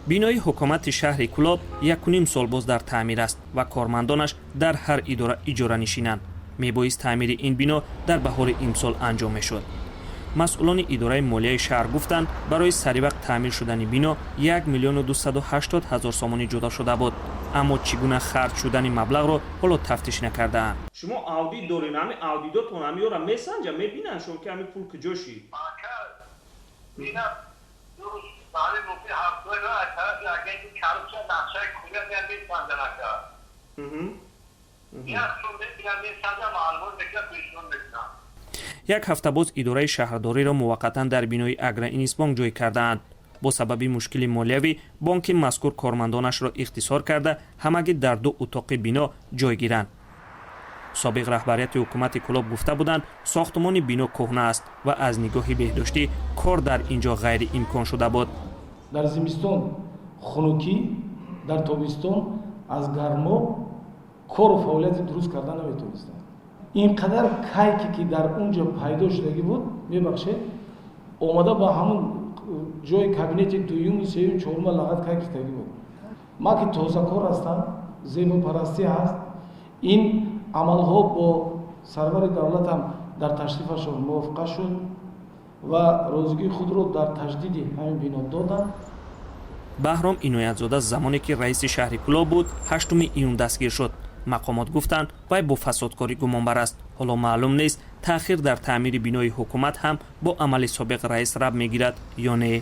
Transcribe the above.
Бинои ҳукумати шаҳри Кӯлоб 1,5 сол боз дар таъмир аст ва кормандонаш дар ҳар идора иҷоранишинанд. Мебоист таъмири ин бино дар баҳори имсол анҷом мешуд. Масъулони идораи молияи шаҳр гуфтанд, барои саривақт таъмир шудани бино 1 миллиону 280 ҳазор сомонӣ ҷудо шуда буд, аммо чӣ гуна харҷ шудани маблағро ҳоло тафтиш накардаанд. Шумо аудит доред, ҳами аудитотон ҳамиёра месанҷа, мебинанд шумо, ки ҳами пул куҷо шид? Ака, ина дуруст ҳамин мумкин ҳафтои аз тарафи агенти коррупсия нақшаи куя меян, месанҷан, ака. Ина шумо мебинан, месанҷан, маълумот мекунан, пешниҳод мекунан. Як ҳафта боз идораи шаҳрдориро муваққатан дар бинои Агроинвестбонк ҷой кардаанд. Бо сабаби мушкили молиявӣ бонки мазкур кормандонашро ихтисор карда, ҳамагӣ дар ду утоқи бино ҷойгиранд. Собиқ раҳбарияти ҳукумати Кӯлоб гуфта буданд, сохтумони бино кӯҳна аст ва аз нигоҳи беҳдоштӣ кор дар ин ҷо ғайриимкон шуда буд. Дар зимистон хунукӣ, дар тобистон аз гармо кору фаъолияти дуруст карда наметавонистанд. Ин қадар кайке, ки дар он ҷо пайдо шудагӣ буд, мебахшед, омада ба ҳамон ҷои кабинети дуюму сеюм, чорума лағат кайк гирифтагӣ буд. Ман ки тозакор ҳастам, зебопарастӣ ҳаст. Ин амалҳо бо сарвари давлатам дар ташрифашон мувофиқа шуд ва розигии худро дар таҷдиди ҳамин бино доданд. Баҳром Иноятзода замоне ки раиси шаҳри Кӯлоб буд, 8 июн дастгир шуд. Мақомот гуфтанд, вай бо фасодкорӣ гумонбар аст. Ҳоло маълум нест, таъхир дар таъмири бинои ҳукумат ҳам бо амали собиқ раис рабт мегирад ё не.